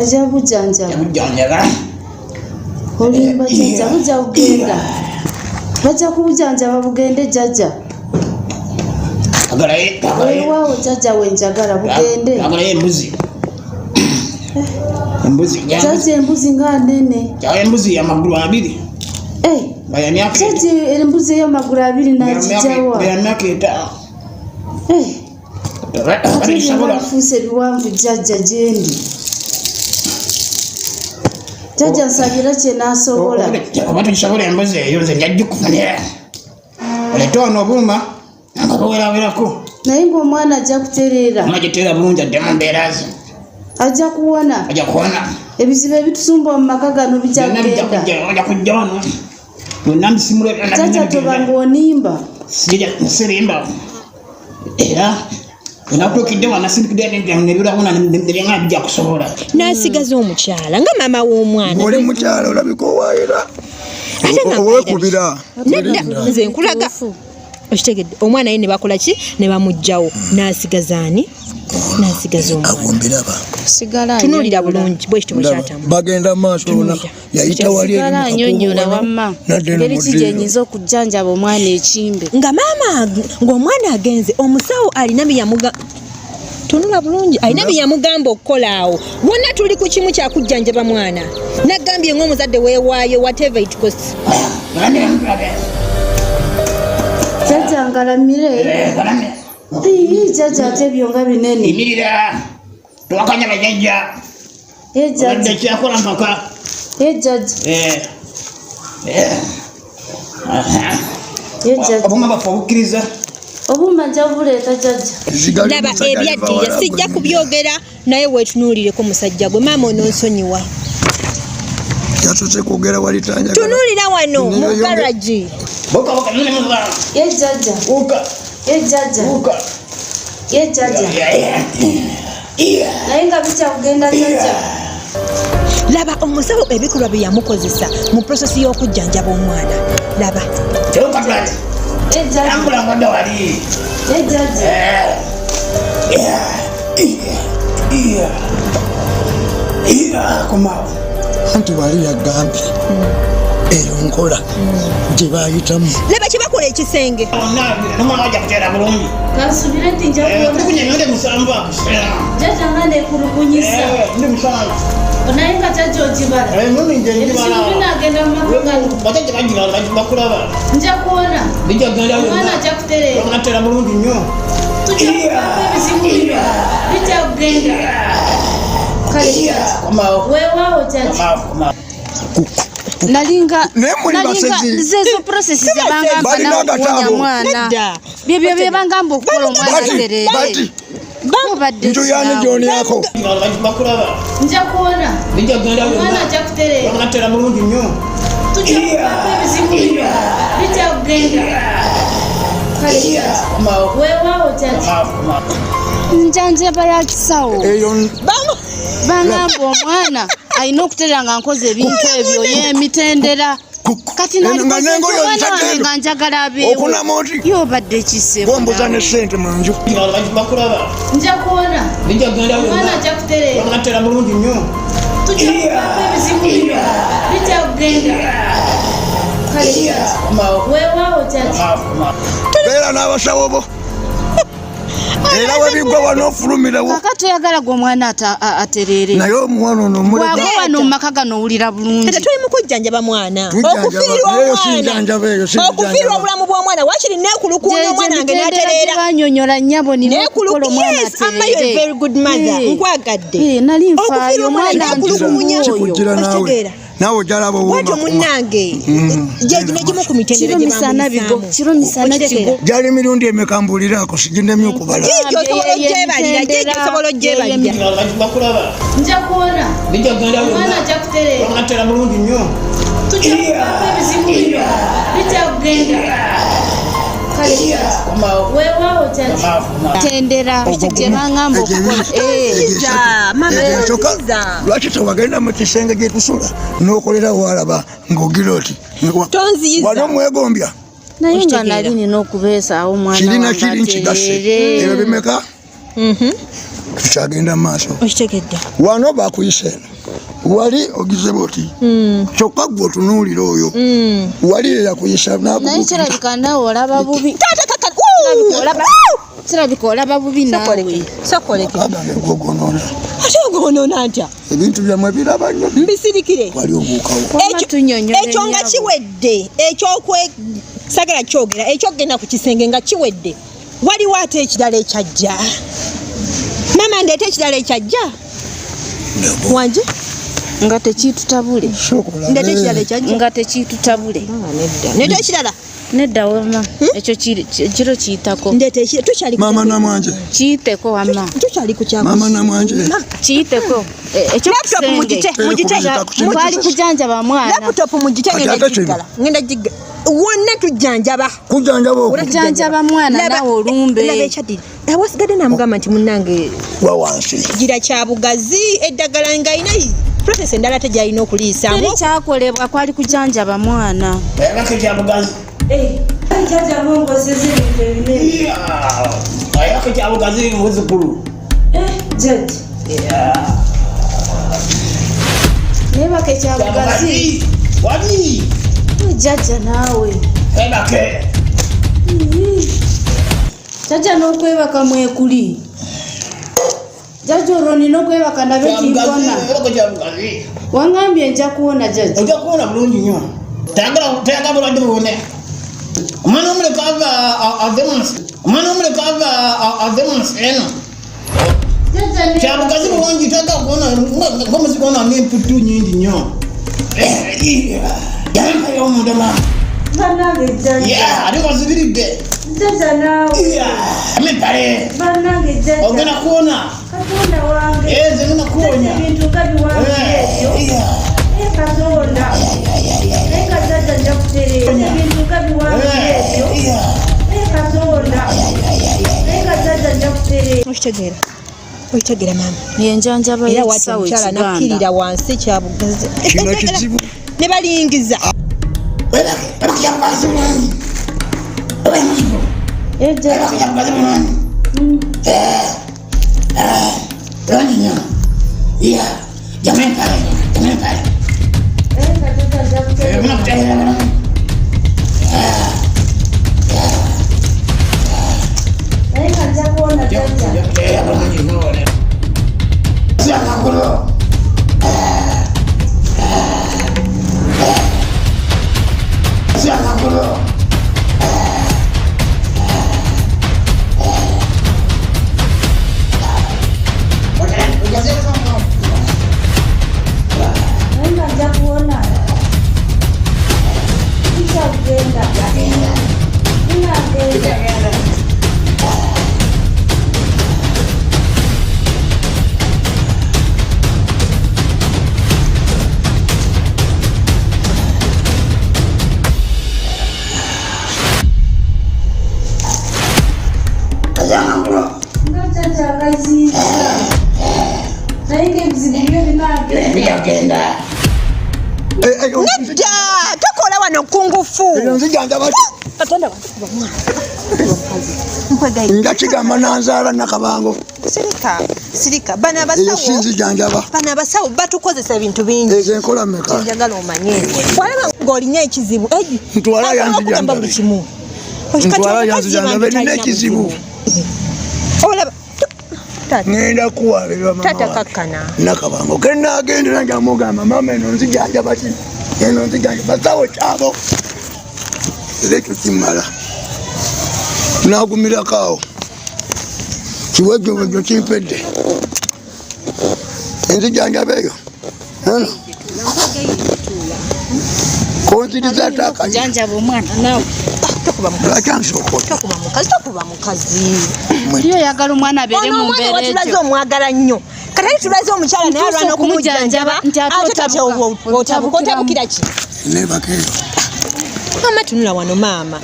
Ajja bujjanjaba. Bujjanjaba. Olimba jjajja bujja kugenda. Bajja kubujanjaba bugende jjajja. Weewaawo jjajja we njagala bugende. Agalayo embuzi. Embuzi. Jjajja embuzi nga nene. Embuzi y'amagulu abiri. Eh. Jjajja embuzi ey'amagulu abiri n'agijjawa. Ya myaka 5. Eh. Ate byonna bifuuse biwanvu jjajja gyendi. Jjajja nsabira kye naasobola. Oba tugisobola embuzi eyo nze nja gikufunira. Oleete wano obuuma nga buwerawerako. Naye ng'omwana ajja kutereera. Omwana giteera bulungi adde mu mbeera ze. Ajja kuwona. Ajja kuwona. Ebizibu ebitusumba mu maka gano bijja kugenda. Bijja kujja wano. Byonna mbisimula. Jjajja toba ng'onimba. Sirimba. Era natuukidde wanasindikidde nebirabona nebyenga bijja kusobola. N'asigaza omukyala nga maama w'omwana. Oli mukyala olabika owaayira. Owekubira. Nedda nze nkulaga. Okitegedde omwana ye ne bakola ki ne bamuggyawo n'asigaza ani n'asigaza omwana. Tunuulira bulungi bwe kityo bwe kyatambula. Bagenda maaso yayita wali eri anyonyola wamma ngeri ki gye nyinza okujjanjaba omwana ekimbe nga maama ng'omwana agenze omusawo alina bye yamuga tunula bulungi alina bye yamugamba okukola awo wonna tuli ku kimu kyakujjanjaba mwana nagambye ng'omuzadde weewaayo whatever it costs. Jjajja ngalamire. Ii jjajja ate ebyo nga binene. Yimirira towakanya bajjajja. Obadde kyakola mpaka. Jjajja. Obuuma bwaffe obukkiriza. Obuuma nja buleeta jjajja. Laba ebyaddirira sijja kubyogera naye weetunuulireko musajja gwe maama ononsonyiwa. Yasose kwogera wali tanja. Tunuulira wano mu garagi. Buka buka nune muva. Ye jjajja. Buka. Ye jjajja. Buka. Ye jjajja. Naye nga bijja kugenda jjajja. Laba omusawo ebikolwa bye yamukozesa mu prosesi y'okujjanjaba omwana. Laba. Tambula ngodda wali. Ye jjajja. Komawo. Anti wali yagambye eyo nkola gye bayitamu. Laba kye bakola ekisenge. Nomwana wajja kuteera bulungi. Kansubire nti nja kuwona. Kulugunya emirundi 7 ago. Jjajja nga neekulugunyisa. Ndi 7. Naye nga jjajja ogibala. Emirundi nje njibala. Ebizibu binaagenda mu maka gano. Bajjajja bagibala bakulaba. Nja kuwona. Bijja kugenda. Omwana ajja kutereera. Omwana bulungi nnyo. Tujja kuvaako ebizibu bino. Bijja kugenda. Kale weewaawo jjajja. Nalinga zezo process zebangamba nakuwonya mwana byebyo byebangamba okukola omwana atereere. Nju yani gy'olyako. Nja kuwona. Omwana ajja kutereera. Omwana bulungi nnyo. Tujja kuvaako ebizibu bino. Bijja kugenda. Kale weewaawo jjajja. Njanjaba ya kisawo. Bangamba omwana alina okutereera nga nkoze ebintu ebyo y'emitendera. Kati n'engoye wange nga njagala abeewo. Yobadde ekisebo. Gombuza ne ssente mu nju. Nja kuwona. Omwana ajja kutereera. Omwana bulungi nnyo. Tujja kuvaako ebizibu bino. Bijja kugenda. Kale weewaawo jjajja. Beera n'abasawo bo. Era webigwa wano ofulumirawo. Kaka toyagala gwe omwana atereere. Naye omwana ono omuleka. Bw'agwa wano mu maka gano owulira bulungi. Ate tuli mu kujjanjaba mwana. Okufiirwa omwana. Okufiirwa obulamu bw'omwana wakiri neekulukuunya omwana wange n'atereera. Banyonyola nnyabo nina okukola omwana atereere. You're a very good mother. Nkwagadde. Nali nfaayo omwana neekulukuunya. Kikujjira naawe. Naawe ojjalaba owuuma. Bw'atyo munnange. Gye gimu ku mitendera gye bamuyisaamu. Kiro misana kigo. Gyali mirundi emeka mbuuliraako siginemye okubala. Jjijja osobola ogyebalira. Jjijja osobola ogyebalira. Nja kuwona. Omwana ajja kutereera. Omwana atereera bulungi nnyo. Tujja kuvaako ebizibu bino. Bijja kugenda. Kale weewaawo jjajja. Tendera gye bangamba okukola. Lwaki tewagenda mu kisenge gye tusula n'okolera waalaba ng'ogira oti wali omwegombya. Naye nga nali nina okubeesaawo omwana kirina kiri nkigase ebyo bimeka. Tukyagenda mu maaso. Okitegedde. Wano bakuyisa eno, wali ogize bwoti, kyokka gwe otunuulira oyo wali eyakuyisa. Naye kirabika naawe olaba bubi. Taata kaka. Kirabika olaba bubi naawe. Sokoleke. Agange gwogonoona. Ate ogonoona ntya? Ebintu byammwe biraba nnyo. Mbisirikire. Wali obuukawo. Wamma tunnyonnyole Ekyo nga nnyabo. kiwedde, ekyokwe sagala kyogera, ekyokugenda ku kisenge nga kiwedde, waliwo ate ekirala ekyajja. Maama, ndeeta ekirala ekyajja wanje. Nga tekiitutabule. Ndeeta ekirala ekyajja. Nga tekiitutabule. Ndeeta ekirala. Nedda wamma, ekyo kiro kiyitako. Ndeeta ekirala, tukyali ku Maama Namwanje. Kiyiteko wamma. Tukyali ku kyaku. Maama Namwanje. Kiyiteko. Laptop. Ekyokukisenge. Mugite, mugite. Twali kujanjaba mwana. Laptop mugite. Kati Ngenda ate kino. giggala, ngenda giggala wonna, tujjanjaba. Kujanjaba okwo. Kujanjaba mwana. Naawe olumbe. Laba ekyaddiri awasigadde, namugamba nti munnange, Wa wansi. Gira kyabugazi eddagala ng'alina process endala tegyalina okuliisaamu. Teri kyakolebwa, kwali kujanjaba mwana. Ebaka ekyabugazi. Jjajja, ngongoseza ebintu ebinene. Ebaka ekyabugazi, muzukulu. Jjajja. Nebaka ekyabugazi. Wali. Jjajja naawe. Ebake. Jjajja, n'okwebaka mwekuli. Jjajja, olwo nina okwebaka ndabe kimpona. Ebaka ekyabugazi. Wangambye nja kuwona, jjajja. Ojja kuwona bulungi nnyo. Tayagala bulwadde buwone. Omwana omuleka ava ave mu nsi, omwana omuleka ava ave mu nsi eno. Kyabugazi bulungi, tayagala kuwona ngaomuzigo ono n'emputtu nyingi nnyo. Yampayo omunda maama. Bannange jjajja. Ate wazibiridde. Jjajja naawe. Amepale. Bannange jjajja. Ogenda kuwona. Katonda wange. Nze ngenda kuwonya. Ebintu nga biwanvu ebyo. Eh, Katonda. Naye nga jjajja nja kutereera. Ebintu nga biwanvu ebyo. Eh, Katonda. Naye nga jjajja nja kutereera. Okitegeera, okitegeera maama? Yenjanjaba Era wati y'ekisawo omukyala ekiganda. nakkirira wansi, kyabugazi. Kino kizibu. Ne baliyingiza. Ebaka kyabugazi bulungi. Eh, jjajja. Ebaka kyabugazi bulungi. Bulungi nnyo. Jamu empale, jamu empale. Eh, nga jjajja nja kutereera. Ogenda kutereera bulungi. Naye nga nja kuwona, jjajja. Ojja kutereera bulungi nnyo. Si amagulu. Si amagulu. Naye nga nja kuwona. Nkyagenda. Nagenda. Nga jjajja akaziiza. Naye ng'ebizibu byo binagenda. Bijagenda. Nedda, tokola wano kungufu. Eyo nzijanjaba. Katonda wange, kuba mwana, kuba mukazi, nkwegayirira. Nga kigamba nanzaala Nakabango. Sirika, sirika. Bano Eyo si abasawo, nzijanjaba. bano abasawo batukozesa ebintu bingi. Ezo enkola mmeka? Njagala omanye, walaba ng'olina ekizibu egi Ntwala asobola yanzijanjabe. okugamba buli kimu. Kati Ntwala omukazi yanzijanjabe, bambi nina talina ekizibu. buzibu. Olaba taata. Ŋŋenda kuwabirwa mama Taata, wange. kakkana. Nakabango kenagendera nga mugamba, mama, eno nzijanjaba ki, eno nzijanjaba basawo kyabo, era ekyo kimmala nagumirako awo kiwejjowejjo kimpedde enzijanjaba eyo. Eno konziriza ate akanya. Janjaba omwana naawe. Tokuba mukazi. Lwaki ansooka otya? Tokuba mukazi, tokuba mukazi. Yo oyagala omwana abeere Ono mu omwana mbeera watulaze etyo. omwagala nnyo, katali tulaze omukyala naye Ntuuse alwana okumujjanjaba. okumujjanjaba, nti ate Ate kati otabuka. otabuka, otabukira ki? Nebaka eyo. Maama, tunula wano maama,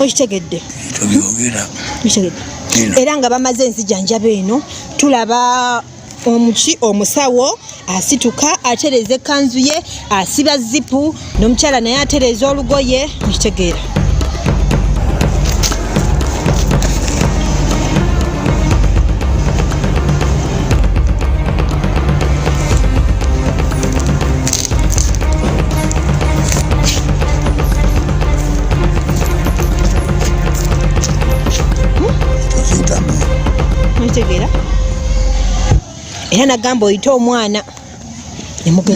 okitegedde? Tobyogera. Okitegedde? Eno. Era nga bamaze enzijanjaba eno, tulaba omuki, omusawo asituka atereeza ekkanzu ye, asiba zipu, n'omukyala naye atereeza olugoye. Okitegeera? Era nagamba oyite omwana.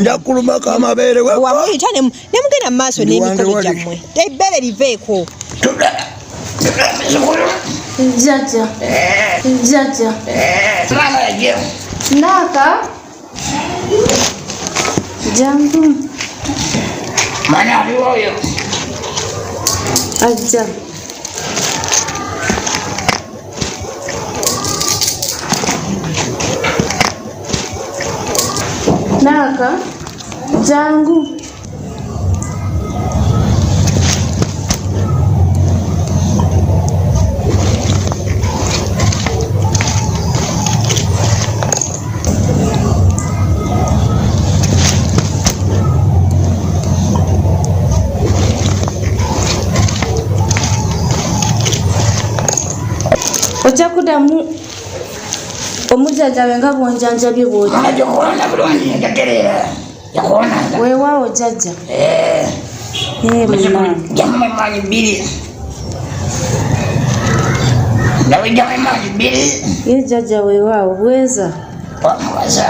Nja kulumako amabeere wamuyita ne mugenda mu maaso n'emikolo gyammwe. Ebbeere liveeko. Jjajja. Jjajja. Naaka. Jangu. Mwana aliwo oyo. Ajja. Naaka. Jangu. Ojja kuddamu omujjanjabe nga bw'onjanjabye bw'oti. Weewaawo jjajja. Munnange. Jamu emaanyi bbiri. Nawe jamu emaanyi bbiri. Ye jjajja weewaawo bweza. Wamuwaza.